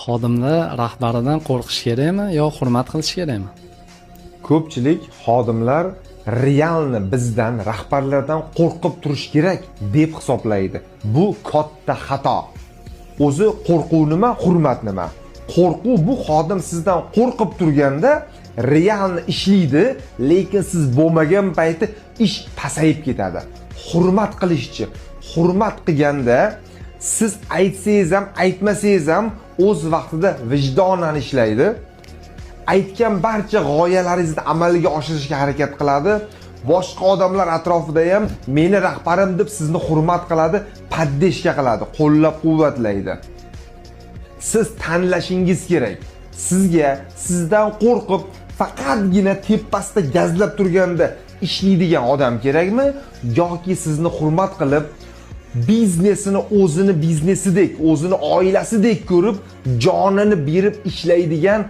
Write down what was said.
Xodimlar rahbaridan qo'rqish kerakmi yo hurmat qilish kerakmi? Ko'pchilik xodimlar реально bizdan, rahbarlardan qo'rqib turish kerak deb hisoblaydi. Bu katta xato. O'zi qo'rquv nima, hurmat nima? Qo'rquv bu xodim sizdan qo'rqib turganda реально ishlaydi, lekin siz bo'lmagan payti ish pasayib ketadi. Hurmat qilishchi, hurmat qilganda siz aytsangiz ham, aytmasangiz ham o'z vaqtida vijdonan ishlaydi. Aytgan barcha g'oyalaringizni amalga oshirishga harakat qiladi. Boshqa odamlar atrofida ham meni rahbarim deb sizni hurmat qiladi, поддержка qiladi, qo'llab-quvvatlaydi. Siz tanlashingiz kerak. Sizga sizdan qo'rqib, faqatgina tepasida gazlab turganda ishlaydigan odam kerakmi yoki sizni hurmat qilib, biznesini o'zini biznesidek, o'zini oilasidek ko'rib, jonini berib ishlaydigan